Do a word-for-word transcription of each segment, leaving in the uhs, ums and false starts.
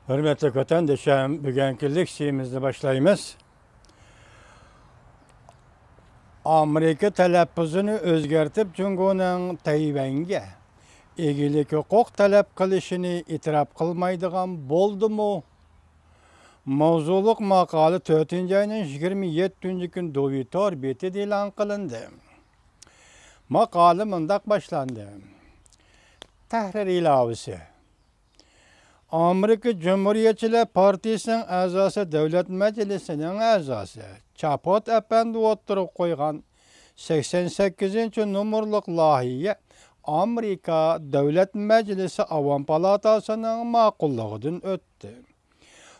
ھۆرمەتلىك ۋەتەندىشىم، بۈگۈنكى لېكسىيىمىزنى باشلايمىز. ئامېرىكا تەلەپپۇزىنى ئۆزگەرتىپ، جۇڭگونىڭ تەيۋەنگە ئىگىلىك ھوقۇق تەلەپ قىلىشىنى ئېتىراپ قىلمايدىغان بولدىمۇ؟ ماۋزۇلۇق ماقالە تۆتىنچى ئاينىڭ يىگىرمە يەتتىنچى كۈنى دوۋى تور بېتىدە ئېلان قىلىندى. ماقالە مۇنداق باشلاندى. تەھرىر ئىلاۋىسى. ئامېرىكا جۇمھۇرىيەتچىلەر پارتىيىسىنىڭ ئەزاسى، دۆلەت مەجلىسىنىڭ ئەزاسى چاپوت ئەپەندى ئوتتۇرىغا قويغان سەكسەن سەككىزىنچى نومۇرلۇق لايىھە ئامېرىكا دۆلەت مەجلىسى ئاۋام پالاتاسىنىڭ ماقۇللۇقىدىن ئۆتتى.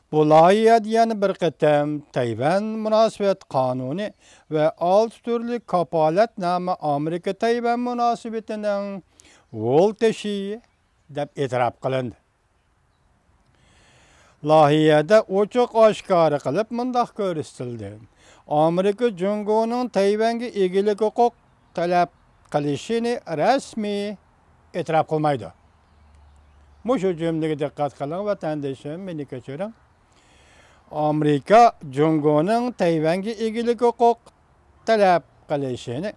بۇ لايىھەدە يەنە بىر قېتىم تەيۋەن مۇناسىۋەت قانۇنى ۋە ئالتە تۈرلۈك كاپالەتنامە ئامېرىكا تەيۋەن مۇناسىۋىتىنىڭ ۋول تېشى دەپ ئېتىراپ قىلىندى. لايىھەدە ئوچۇق ئاشكارا قىلىپ مۇنداق كۆرسىتىلدى: ئامېرىكا جۇڭگونىڭ تەيۋەنگە ئىگىلىك ھوقۇق تەلەپ قىلىشىنى رەسمىي ئېتىراپ قىلمايدۇ. مۇشۇ جۈملىگە دىققەت قىلىڭ، ۋەتەندىشىم، مېنى كەچۈرۈڭ. ئامېرىكا جۇڭگونىڭ تەيۋەنگە ئىگىلىك ھوقۇق تەلەپ قىلىشىنى،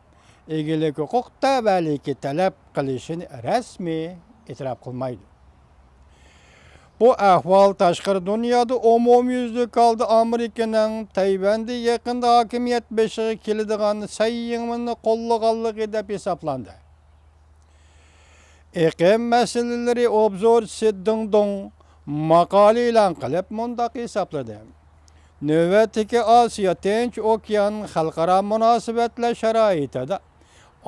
ئىگىلىك ھوقۇق تەۋەلىكى تەلەپ قىلىشىنى رەسمىي ئېتىراپ قىلمايدۇ. بۇ ئەھۋال تاشقىرى دۇنيادا ئومۇميۈزلۈك ھالدا ئامېرىكىنىڭ تەيۋەندە يېقىندا ھاكىمىيەت بېشىغا كېلىدىغان سەي يىڭۋېننى قوللىغانلىقى دەپ ھېسابلاندى. ئېقىم مەسىلىلىرى ئوبزورچىسى دېڭ دۇڭ ماقالە ئېلان قىلىپ مۇنداق ھېسابلىدى: نۆۋەتتىكى ئاسىيا تىنچ ئوكيان خەلقئارا مۇناسىۋەتلەر شارائىتىدا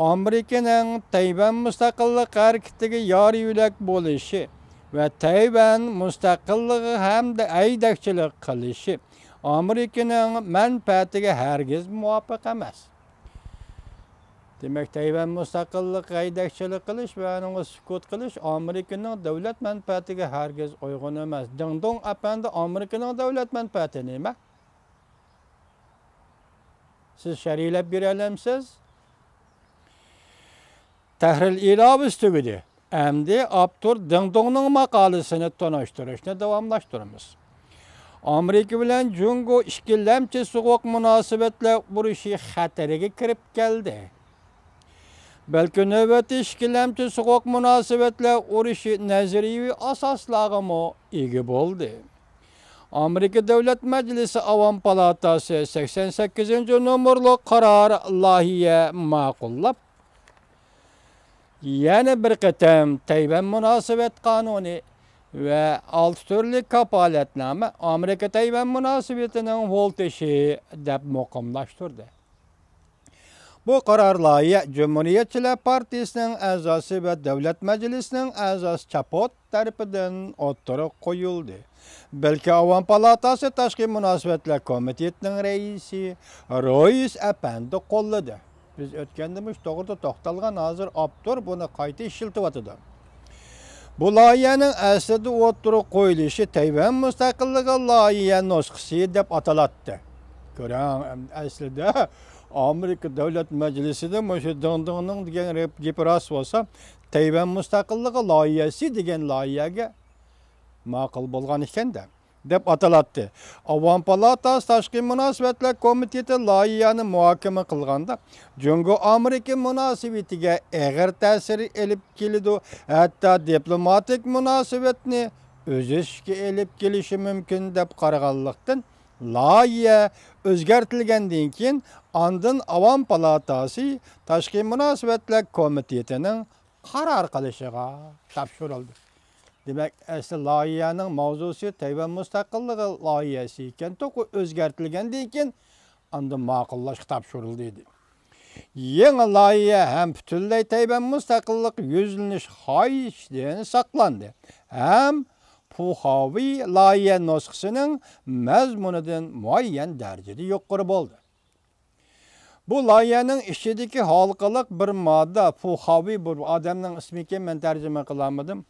ئامېرىكىنىڭ تەيۋەن مۇستەقىللىق ھەرىكىتىگە يار يۆلەك بولۇشى ۋە تەيۋەن مۇستەقىللىقىغا ھەمدە ھەيدەكچىلىك قىلىشى ئامېرىكىنىڭ مەنپەئەتىگە ھەرگىز مۇۋاپىق ئەمەس. دېمەك، تەيۋەن مۇستەقىللىق ھەيدەكچىلىك قىلىش ۋە ئۇنىڭغا سۈكۈت قىلىش ئامېرىكىنىڭ دۆلەت مەنپەئەتىگە ھەرگىز ئۇيغۇن ئەمەس. دېڭ دۇڭ ئەپەندى، ئامېرىكىنىڭ دۆلەت مەنپەئەتى نېمە؟ سىز شەرھلەپ بېرەلەمسىز؟ تەھرىر ئىلاۋىسى تۈگىدى. ئەمدى ئاپتور دېڭ دۇڭنىڭ ماقالىسىنى تونۇشتۇرۇشنى داۋاملاشتۇرىمىز. ئامېرىكا بىلەن جۇڭگو ئىككىلەمچى سوغۇق مۇناسىۋەتلەر ئۇرۇشى خەتىرىگە كىرىپ كەلدى. بەلكى نۆۋەتتە ئىككىلەمچى سوغۇق مۇناسىۋەتلەر ئۇرۇشى نەزەرىيىۋى ئاساسلارغىمۇ ئىگە بولدى. ئامېرىكا دۆلەت مەجلىسى ئاۋام پالاتاسى سەكسەن سەككىزىنچى نومۇرلۇق قارار لايىھە ماقۇللاپ، يەنە بىر قېتىم تەيۋەن مۇناسىۋەت قانۇنى ۋە ئالتە تۈرلۈك كاپالەتنامە ئامېرىكا تەيۋەن مۇناسىۋىتىنىڭ ۋول تېشى دەپ مۇقىملاشتۇردى. بۇ قارار لايىھە جۇمھۇرىيەتچىلەر پارتىيىسىنىڭ ئەزاسى ۋە دۆلەت مەجلىسىنىڭ ئەزاسى چاپوت تەرىپىدىن ئوتتۇرىغا قويۇلدى. بەلكى ئاۋام پالاتاسى تاشقى مۇناسىۋەتلەر كومىتېتىنىڭ رەئىسى رويس ئەپەندى قوللىدى. بىز ئۆتكەندە مۇشۇ توغرىدا توختالغان، ھازىر ئاپتور بۇنى قايتا ئىشلىتىۋاتىدۇ. بۇ لايىھەنىڭ ئەسلىدە ئوتتۇرىغا قويۇلۇشى تەيۋەن مۇستەقىللىقى لايىھە نۇسخىسى دەپ ئاتىلاتتى. كۆرۈڭ، ئەسلىدە ئامېرىكا دۆلەت مەجلىسىدە مۇشۇ دېڭ دۇڭنىڭ دېگەن گېپى راست بولسا، تەيۋەن مۇستەقىللىقى لايىھەسى دېگەن لايىھەگە ماقۇل بولغان ئىكەن-دە، دەپ ئاتىلاتتى. ئاۋام پالاتاسى تاشقى مۇناسىۋەتلەر كومىتېتى لايىھەنى مۇھاكىمە قىلغاندا، جۇڭگو ئامېرىكا مۇناسىۋىتىگە ئېغىر تەسىر ئېلىپ كېلىدۇ، ھەتتا دىپلوماتىك مۇناسىۋەتنى ئۈزۈشكە ئېلىپ كېلىشى مۇمكىن، دەپ قارىغانلىقتىن، لايىھە ئۆزگەرتىلگەندىن كېيىن، ئاندىن ئاۋام پالاتاسى تاشقى مۇناسىۋەتلەر كومىتېتىنىڭ قارار قىلىشىغا تاپشۇرۇلدى. دېمەك، ئەسلى لايىھەنىڭ ماۋزۇسى تەيۋەن مۇستەقىللىقى لايىھەسى ئىكەن، توقۇ ئۆزگەرتىلگەندىن كېيىن ئاندىن ماقۇللاشقا تاپشۇرۇلدى ئىدى. يېڭى لايىھە ھەم پۈتۈنلەي تەيۋەن مۇستەقىللىق يۈزلىنىش خاھىشىدىن ساقلاندى، ھەم پۇخاۋى لايىھە نۇسخىسىنىڭ مەزمۇنىدىن مۇئەييەن دەرىجىدە يۇقىرى بولدى. بۇ لايىھەنىڭ ئىچىدىكى ھالقىلىق بىر ماددا، پۇخاۋى، بۇ ئادەمنىڭ ئىسمىكەن، مەن تەرجىمە قىلالمىدىم.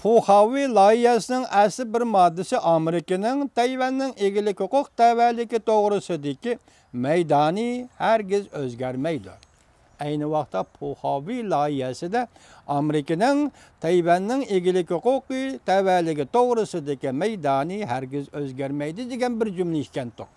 پۇخاۋى لايىھەسىنىڭ ئەسلى بىر ماددىسى ئامېرىكىنىڭ تەيۋەننىڭ ئىگىلىك ھوقۇق تەۋەلىكى توغرىسىدىكى مەيدانى ھەرگىز ئۆزگەرمەيدۇ. ئەينى ۋاقىتتا پۇخاۋى لايىھەسىدە ئامېرىكىنىڭ تەيۋەننىڭ ئىگىلىك ھوقۇقى تەۋەلىكى توغرىسىدىكى مەيدانى ھەرگىز ئۆزگەرمەيدۇ دېگەن بىر جۈملە ئىكەنتۇق.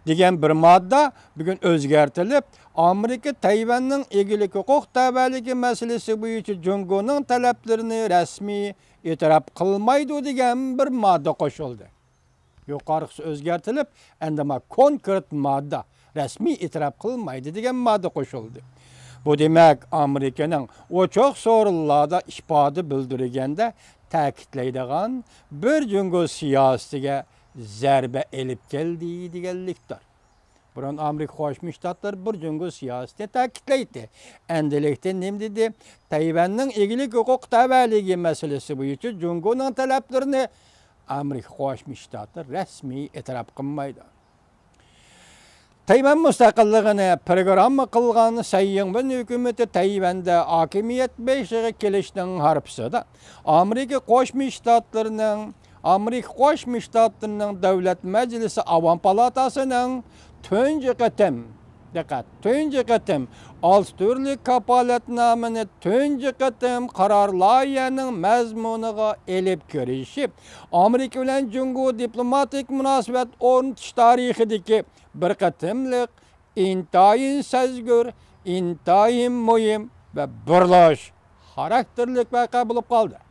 دېگەن بىر ماددا بۈگۈن ئۆزگەرتىلىپ، ئامېرىكا تەيۋەننىڭ ئىگىلىك ھوقۇق تەۋەلىكى مەسىلىسى بويىچە جۇڭگونىڭ تەلەپلىرىنى رەسمىي ئېتىراپ قىلمايدۇ دېگەن بىر ماددا قوشۇلدى. يۇقىرىقىسى ئۆزگەرتىلىپ، ئەمدى ما كونكرېت ماددا، رەسمىي ئېتىراپ قىلمايدۇ دېگەن ماددا قوشۇلدى. بۇ دېمەك، ئامېرىكىنىڭ ئوچۇق سورۇنلاردا ئىپادە بىلدۈرگەندە تەكىتلەيدىغان بىر جۇڭگو سىياسىتىگە زەربە ئېلىپ كەلدى دېگەنلىكتۇر. بۇرۇن ئامېرىكا قوشما شتاتلىرى بىر جۇڭگو سىياسىتىنى تەكىتلەيتتى. ئەمدىلىكتە نېمە دېدى؟ تەيۋەننىڭ ئىگىلىك ھوقۇق تەۋەلىكى مەسىلىسى بويىچە جۇڭگونىڭ تەلەپلىرىنى ئامېرىكا قوشما شتاتلىرى رەسمىي ئېتىراپ قىلمايدۇ. تەيۋەن مۇستەقىللىقىنى پروگرامما قىلغان سەي يىڭۋېن ھۆكۈمىتى تەيۋەندە ھاكىمىيەت بېشىغا كېلىشنىڭ ھارپىسىدا ئامېرىكا قوشما شتاتلىرىنىڭ، ئامېرىكا قوشما شتاتلىرىنىڭ دۆلەت مەجلىسى ئاۋام پالاتاسىنىڭ تۇنجى قېتىم، دىققەت، تۇنجى قېتىم ئالتە تۈرلۈك كاپالەتنامىنى تۇنجى قېتىم قارار لايىھەنىڭ مەزمۇنىغا ئېلىپ كىرىشى ئامېرىكا بىلەن جۇڭگو دىپلوماتىك مۇناسىۋەت ئورنىتىش تارىخىدىكى بىر قېتىملىق ئىنتايىن سەزگۈر، ئىنتايىن مۇھىم ۋە بۇرۇلۇش خاراكتېرلىك ۋەقە بولۇپ قالدى.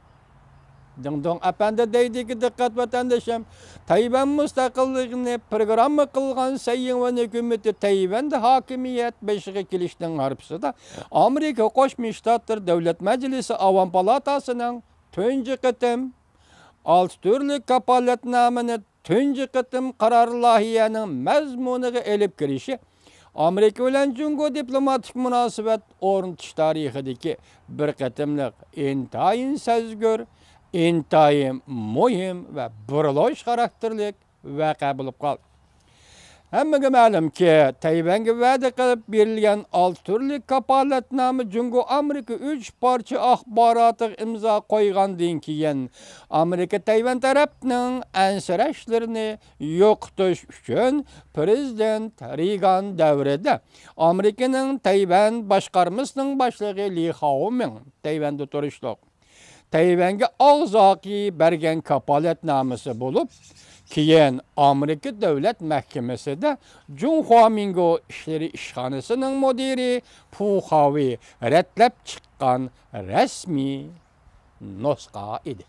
دىڭدوڭ ئەپەندى دەيدىكى، دىققەت ۋەتەندىشىم، تەيۋەن مۇستەقىللىقىنى پروگرامما قىلغان سەي يىڭۋېن ھۆكۈمىتى تەيۋەندە ھاكىمىيەت بېشىغا كېلىشنىڭ ھارپىسىدا ئامېرىكا قوشما شتاتلىرى دۆلەت مەجلىسى ئاۋام پالاتاسىنىڭ تۇنجى قېتىم ئالتە تۈرلۈك كاپالەتنامىنى تۇنجى قېتىم قارار لايىھەنىڭ مەزمۇنىغا ئېلىپ كىرىشى ئامېرىكا بىلەن جۇڭگو دىپلوماتىك مۇناسىۋەت ئورنىتىش تارىخىدىكى بىر قېتىملىق ئىنتايىن سەزگۈر، ئىنتايىن مۇھىم ۋە بۇرۇلۇش خاراكتېرلىك ۋەقە بولۇپ قالدى. ھەممىگە مەلۇمكى، تەيۋەنگە ۋەدە قىلىپ بېرىلگەن ئالتە تۈرلۈك كاپالەتنامە جۇڭگو ئامېرىكا ئۈچ پارچە ئاخباراتىغا ئىمزا قويغاندىن كېيىن، ئامېرىكا تەيۋەن تەرەپنىڭ ئەنسىرەشلىرىنى يوقىتىش ئۈچۈن پىرېزىدېنت رېيگان دەۋرىدە ئامېرىكىنىڭ تەيۋەن باشقارمىسىنىڭ باشلىقى لى خاۋمىڭ تەيۋەندە تۇرۇشلۇق تەيۋەنگە ئاغزاكى بەرگەن كاپالەتنامىسى بولۇپ، كېيىن ئامېرىكا دۆلەت مەھكىمىسىدە جۇڭخۇامىنگو ئىشلىرى ئىشخانىسىنىڭ مۇدىرى پۇ خاۋېي رەتلەپ چىققان رەسمىي نۇسخا ئىدى.